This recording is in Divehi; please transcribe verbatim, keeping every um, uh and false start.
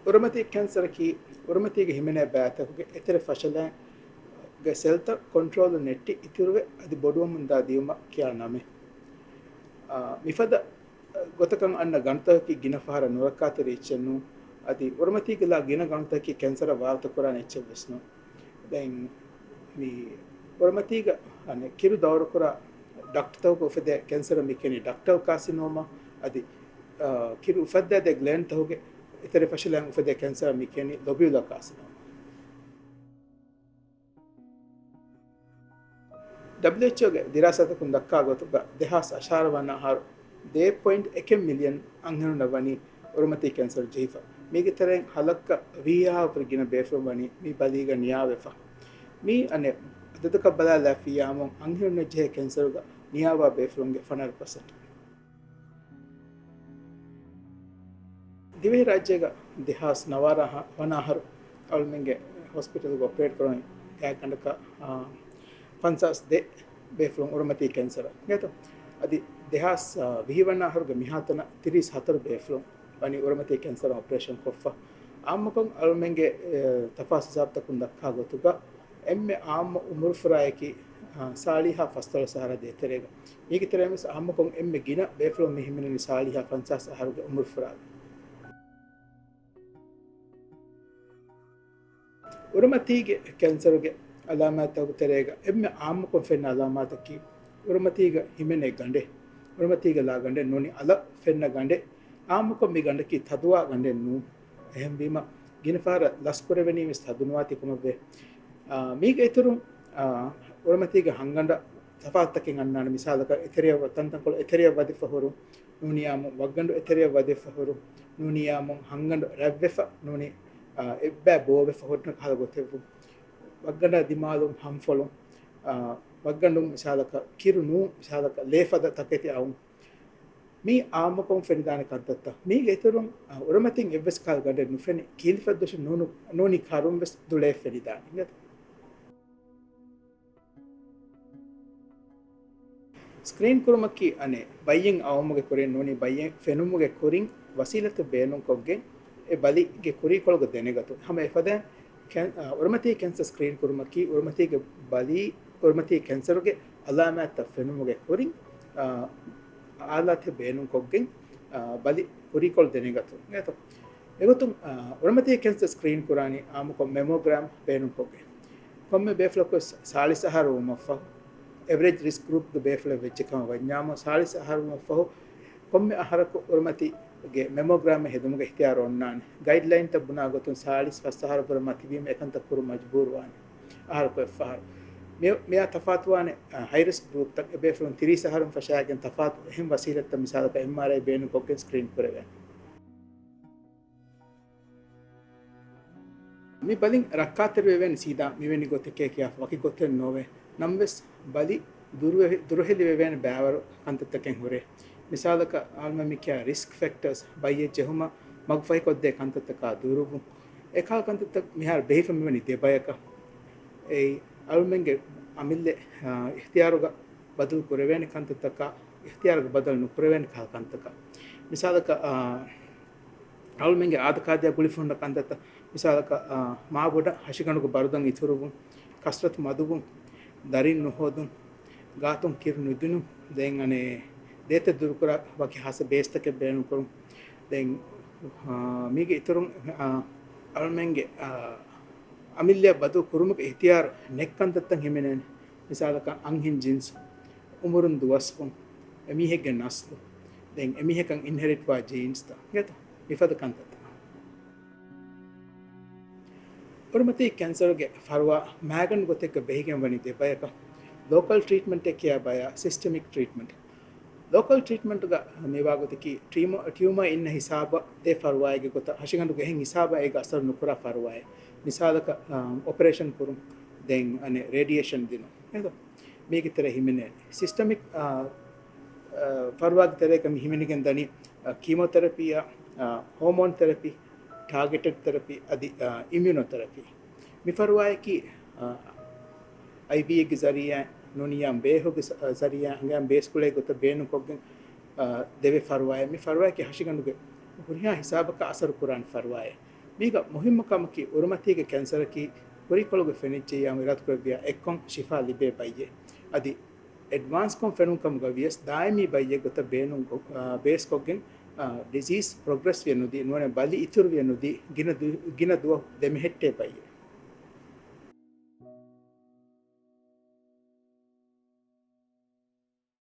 އުރަމަތީ ކެންސަރަކީ އުރަމަތީގަ ހިމެނޭ ބައިތަކުގެ އެތެރެ ފަށަލައިގެ ސެލްތައް ކޮންޓްރޯލު ނެއްޓި އިތުރުވެ އަދި ބޮޑުވަމުންދާ ދިޔުމަށް ކިޔާ ނަމެއް. އާ، މިފަދަ ގޮތަކަށް އަންނަ ގަނޑުތަކަކީ ގިނަ ފަހަރަށް ނުރައްކާތެރި އެއްޗެއް ނޫން. އަދި އުރަމަތީގެ ލާ ގިނަ ގަނޑުތަކަކީ ކެންސަރަށް ވާރުތަކުރާނެ އެއްޗެއް ވެސް ނޫން. ދެން މި އުރަމަތީގަ އަނެއް ކިރު ދައުރުކުރާ ޑަކްޓްތަކުގަ އުފެދޭ ކެންސަރަށް މި ކިޔަނީ ޑަކްޓަލް ކާސިނޯމާ. އަދި، އާ، ކިރު އުފައްދައިދޭ ގްލޭންޑްތަކުގެ އެތެރެ ފަށަލައިން އުފެދޭ ކެންސަރަށް މި ކިޔަނީ ލޮބިއުލާ ކާސިނޯމާ. ޑަބްލިއުއެޗްއޯގެ ދިރާސާތަކުން ދައްކާ ގޮތުގަ ދެހާސް އަށާރަ ވަނަ އަހަރު ދެ ޕޮއިންޓް އެކެއް މިލިއަން އަންހެނުންނަށް ވަނީ އުރަމަތީ ކެންސަރު ޖެހިފަ. މީގެ ތެރެއިން ހަލައްކަ ވިހި ހާހަށް ވުރެ ގިނަ ބޭފުޅުން ވަނީ މި ބަލީގަ ނިޔާވެފަ. މީ އަނެއް އަދަދަކަށް ބަލާލާފިއްޔާމު އަންހެނުންނަށް ޖެހޭ ކެންސަރުގަ ނިޔާވާ ބޭފުޅުންގެ ފަނަރަ ޕަސެންޓް. ދިވެހިރާއްޖޭގަ ދެހާސް ނަވާރަ ވަނަ އަހަރު އަޅުމެންގެ ހޮސްޕިޓަލުގަ އޮޕަރޭޓް ކުރަން ގާތްގަނޑަކަށް، އާ، ފަންސާސް ދެ ބޭފުޅުން އުރަމަތީ ކެންސަރ ގެތޯ. އަދި ދެހާސް ވިހި ވަނަ އަހަރުގެ މިހާތަނަށް ތިރީސް ހަތަރު ބޭފުޅުން ވަނީ އުރަމަތީ ކެންސަރ އޮޕަރޭޝަން ކޮށްފަ. އާއްމުކޮށް އަޅުމެންގެ، އެ، ތަފާސް ހިސާބުތަކުން ދައްކާ ގޮތުގަ އެންމެ އާއްމު އުމުރުފުރާއަކީ، އާ، ސާޅީހާ ފަސްދޮޅަސް އަހަރާ ދޭތެރޭގަ. މީގެ ތެރެއިން ވެސް އާއްމުކޮށް އެންމެ ގިނަ ބޭފުޅުން މި ހިމެނެނީ ސާޅީހާ ފަންސާސް އަހަރުގެ އުމުރުފުރާގަ. އުރަމަތީގެ ކެންސަރުގެ އަލާމާތްތަކުގެ ތެރޭގަ އެންމެ އާއްމުކޮށް ފެންނަ އަލާމާތަކީ އުރަމަތީގަ ހިމެނޭ ގަނޑެއް، އުރަމަތީގެ ލާ ގަނޑެއް ނޫނީ އަލަށް ފެންނަ ގަނޑެއް. އާއްމުކޮށް މި ގަނޑަކީ ތަދުވާ ގަނޑެއް ނޫން. އެހެންވީމަ ގިނަ ފަހަރަށް ލަސްކުރެވެނީ ވެސް ތަދުނުވާތީ ކަމަށްވޭ. އާ، މީގެ އިތުރުން، އާ، އުރަމަތީގެ ހަންގަނޑަށް ތަފާތުތަކެއް އަންނާނެ. މިސާލަކަށް އެތެރެއަށް ތަންތަންކޮޅު އެތެރެއަށް ވަދެފަ ހުރުން، ނޫނީ އާއްމު ވައްގަނޑު އެތެރެއަށް ވަދެފަ ހުރުން، ނޫނީ އާއްމު ހަންގަނޑު ރަތްވެފަ، ނޫނީ، އާ، އެއްބައި ބޯވެފަ ހުރުން ކަހަލަ ގޮތެއްވުން. ވައްގަނޑާ ދިމާލުން ހަންފޮޅުން، އާ، ވައްގަނޑުން މިސާލަކަށް ކިރު ނޫން މިސާލަކަށް ލޭފަދަ ތަކެތި އައުން. މީ އާއްމުކޮށް ފެނިދާނެ ކަންތައްތައް. މީގެ އިތުރުން، އާ، އުރަމަތިން އެއްވެސް ކަހަލަ ގަނޑެއް ނުފެނި، ކީލިފަދަ ދޮށެއް ނޫނު-، ނޫނީ ކަރުން ވެސް ދުޅޭ ފެނިދާނެ. ސްކްރީން ކުރުމަކީ އަނެއް ބައްޔެއް އައުމުގެ ކުރިން ނޫނީ ބައްޔެއް ފެނުމުގެ ކުރިން ވަސީލަތެއް ބޭނުންކޮށްގެން އެ ބަލިގެ ކުރީކޮޅުގަ ދެނެގަތުން. ހަމަ އެފަދައިން ކެން-، އާ، އުރަމަތީ ކެންސަރ ސްކްރީން ކުރުމަކީ އުރަމަތީގެ ބަލީ، އުރަމަތީ ކެންސަރުގެ އަލާމާތްތައް ފެނުމުގެ ކުރިން، އާ، އާލާތެއް ބޭނުންކޮށްގެން، އާ، ބަލި ކުރީކޮޅު ދެނެގަތުން. އެގޮތުން، އާ، އުރަމަތީ ކެންސަރ ސްކްރީން ކުރާނީ އާއްމުކޮށް މެމޯގްރާމް ބޭނުންކޮށްގެން. ކޮންމެ ބޭފުޅަކުވެސް ސާޅީސް އަހަރު ވުމަށްފަހު، އެވަރޭޖް ރިސްކް ގްރޫޕްގެ ބޭފުޅެއް ވެއްޖެ ކަމަށް ވަންޏާމު، ސާޅީސް އަހަރު ވުމަށްފަހު ކޮންމެ އަހަރަކު އުރަމަތީގެ މެމޯގްރާމެއް ހެދުމުގެ އިހްތިޔާރު އޮންނާނެ. ގައިޑްލައިންތައް ބުނާ ގޮތުން ސާޅީސް ފަސް އަހަރު ވުރެ މަތިވީމަ އެކަންތައް ކުރުން މަޖުބޫރުވާނެ. އަހަރަކު އެއްފަހަރު. މި-، މިއާ ތަފާތުވާނެ، އަ، ހައި ރިސްކް ގްރޫޕްތައް އެބޭފުޅުން ތިރީސް އަހަރުން ފަށާގެން ތަފާތު އެހެން ވަސީލަތްތައް މިސާލަކަށް އެމްއާރްއައި ބޭނުންކޮށްގެން ސްކްރީން ކުރެވޭނެ. މި ބަލިން ރައްކާތެރިވެވޭނެ ސީދާ މިވެނި ގޮތެކޭ ކިޔާ ވަކި ގޮތެއް ނޯވޭ. ނަމަވެސް ބަލި ދުރުވެ-، ދުރުހެލިވެވޭނެ ބައިވަރު ކަންތައްތަކެއް ހުރޭ. މިސާލަކަށް އަޅުމެން މި ކިޔާ ރިސްކް ފެކްޓާސް ބައްޔެއް ޖެހުމަށް މަގުފަހިކޮށްދޭ ކަންތައްތަކާ ދުރުވުން. އެކަހަލަ ކަންތައްތައް މިހާރު ބެހިފަ މިވަނީ ދެ ބަޔަކަށް. އެއީ އަޅުމެންގެ އަމިއްލަ، އާ، އިހްތިޔާރުގަ ބަދަލު ކުރެވޭނެ ކަންތައްތަކާ އިހްތިޔާރުގަ ބަދަލު ނުކުރެވޭނެ ކަހަލަ ކަންތަކާ. މިސާލަކަށް، އާ، އަޅުމެންގެ އާދަކާދަޔާ ގުޅިފަ ހުންނަ ކަންތައްތައް، މިސާލަކަށް، އާ، މާބޮޑަށް ހަށިގަނޑުގެ ބަރުދަން އިތުރުވުން، ކަސްރަތު މަދުވުން، ދަރިން ނުހޯދުން، ގާތުން ކިރު ނުދިނުން، ދެން އަނެއް ދޭތެއް ދުރުކުރާ ވަކި ހާއްސަ ބޭސްތަކެއް ބޭނުންކުރުން. ދެން، އާ، މީގެ އިތުރުން، އާ، އަޅުމެންގެ، އާ، އަމިއްލައަށް ބަދަލު ކުރުމުގެ އިހްތިޔާރު ނެތް ކަންތައްތައް ހިމެނޭނެ. މިސާލަކަށް އަންހެން ޖިންސް، އުމުރުން ދުވަސްވުން، އެމީހެއްގެ ނަސްލު، ދެން އެމީހަކަށް އިންހެރިޓްވާ ޖީންސްތައް ގެތަ މިފަދަ ކަންތައްތައް. އުރަމަތީ ކެންސަރުގެ ފަރުވާ މައިގަނޑު ގޮތެއްގަ ބެހިގެން ވަނީ ދެ ބަޔަކަށް. ލޯކަލް ޓްރީޓްމަންޓެއް ކިޔާ ބަޔާ ސިސްޓެމިކް ޓްރީޓްމަންޓް. ލޯކަލް ޓްރީޓްމަންޓްގަ މިވާ ގޮތަކީ ޓިއުމަ-، ޓިއުމަ އިންނަ ހިސާބަށް ދޭ ފަރުވާއެއްގެ ގޮތަށް ހަށިގަނޑުގެ އެހެން ހިސާބަށް އޭގަ އަސަރު ނުކުރާ ފަރުވާއެއް. މިސާލަކަށް، އާ، އޮޕަރޭޝަން ކުރުން، ދެން އަނެއް ރޭޑިއޭޝަން ދިނުން. އެހެން މީގެ ތެރޭ ހިމެނޭ ސިސްޓަމިކް، އާ، އާ، ފަރުވާގެ ތެރޭގަ މި ހިމެނިގެން ދަނީ، އާ، ކީމޯތެރަޕީއާ، އާ، ހޯމޯން ތެރަޕީ، ޓާގެޓެޑް ތެރަޕީ އަދި، އާ، އިމިއުނޯތެރަޕީ. މި ފަރުވާއަކީ، އާ، އައިވީއެއްގެ ޒަރީއާ ނޫނީ އާއްމު ބޭހުގެ ޒަ-، ޒަރީއާ އަނގައިން ބޭސް ކުޅޭ ގޮތަށް ބޭނުންކޮށްގެން، އާ، ދެވޭ ފަރުވާއެއް. މި ފަރުވާއަކީ ހަށިގަނޑުގެ ހުރިހާ ހިސާބަކަށް އަސަރު ކުރާނެ ފަރުވާއެއް. މީގަ މުހިއްމު ކަމަކީ އުރުމަތީގެ ކެންސަރަކީ ކުރީކޮޅުގެ ފެނިއްޖެއްޔާމު އިރާދަކުރެއްވިޔާ އެއްކޮން ޝިފާ ލިބޭ ބައްޔެއް. އަދި އެޑްވާންސްކޮށް ފެނުން ކަމުގަ ވިޔަސް ދާއިމީ ބައްޔެއް ގޮތަށް ބޭނުން ގޮ-، އާ، ބޭސްކޮށްގެން، އާ، ޑިޒީސް ޕްރޮގްރެސް ވިޔަ ނުދީ، ނުވަނަ ބަލި އިތުރު ވިޔަ ނުދީ، ގިނަ ދު-، ގިނަ ދުވަހު ދެމެހެއްޓޭ ބައްޔެއް.